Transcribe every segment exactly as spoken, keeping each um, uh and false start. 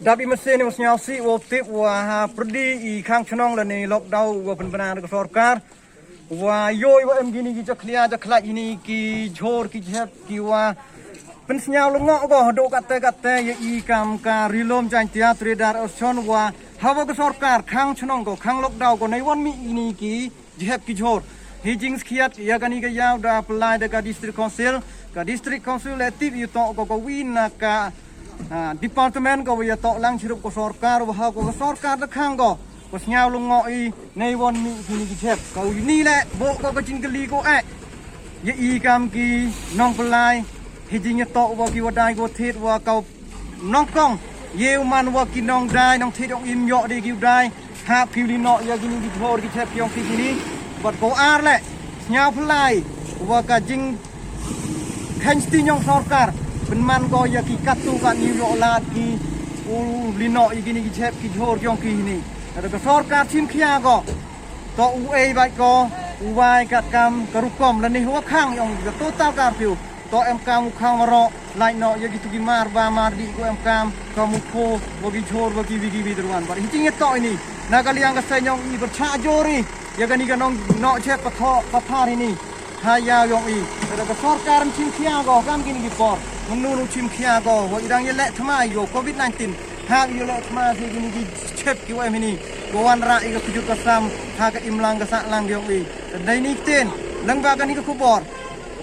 Dap i masi ni wa sñiaw si wa tip wa ha pyrdi i khang chnong lane lockdown wa pynbna da ka sorkar. Wa yoh i wa em kini ki jakhlia jakhlait ini ki jhur ki jhep ki wa pynsñiaw lyngngoh ko hadooh katte katte ya i kam ka Ri-loom Jaiñtia Traders Association wa ha wa ka sorkar khang chnong ko, khang lockdown ko, nei wan mih ini ki jhep ki jhur. Hi jingsakhiat ya kani ka yaw da pynlai da ka District Council. Ka District Council le tip i toh ko ka wi na ka, ah, department ko wa ya toh lang chirup ko sorkar, wa ha ko ka sorkar da khang ko. Ko sñiaw lyngngoh i nei wan mih kini ki jhep. Ko ini le booh ko ka jingkylli ko eh ya i kam ki nongpynlai. Hi jing ya toh wa ki wa dai ko thied wa ka nongkong ye u man wa ki nongdai nongthied yong i ym yoh de ki u dai. Hap ki u li noh ya kini ki jhur ki jhep yong ki kini. Bad ko ar le sñiaw pynlai wa ka jingkheiñ sting yong sorkar pynman ko ya ki katu ka ni u yoh lad ki u li noh ya kini ki jhep ki jhur yong ki kini. Lada ka sorkar chim khia ko, toh u ei bait ko u wai ka kam ka rukom lane wa khang yong ka total curfew. Toh em kam u khang waroh, lait noh ya ki tu ki mar ba mar di ko em kam, kam u pho wa ki jhur wa ki wi ki wi dyrwan. Bad hi jing ya toh ini na ka liang ka seiñ yong i pyrchah jur i ya kani ka nong noh jhep pathoh pathar ini ha yaw yong i. Lada ka sorkar ym chim khia ko kam kini ki por, mynnu u chim khia ko wa i dang ya leh thma i yow covid nineteen. Hap i yow leh thma si kini ki jhep ki wa em ini, ko wanrah i ka kjut ka sam ha ka imlang ka sahlang yong i. Te dei ni ktien lang ba kani ka khubor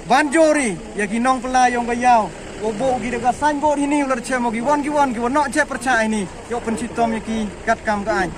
ban jur i ya ki nongpynlai yong ka yaw, ko booh ki da ka signboard ini u la chem o ki wan ki wan ki wa noh jhep pyrchah ini, yow pynchitom ya ki kat kam ka aiñ.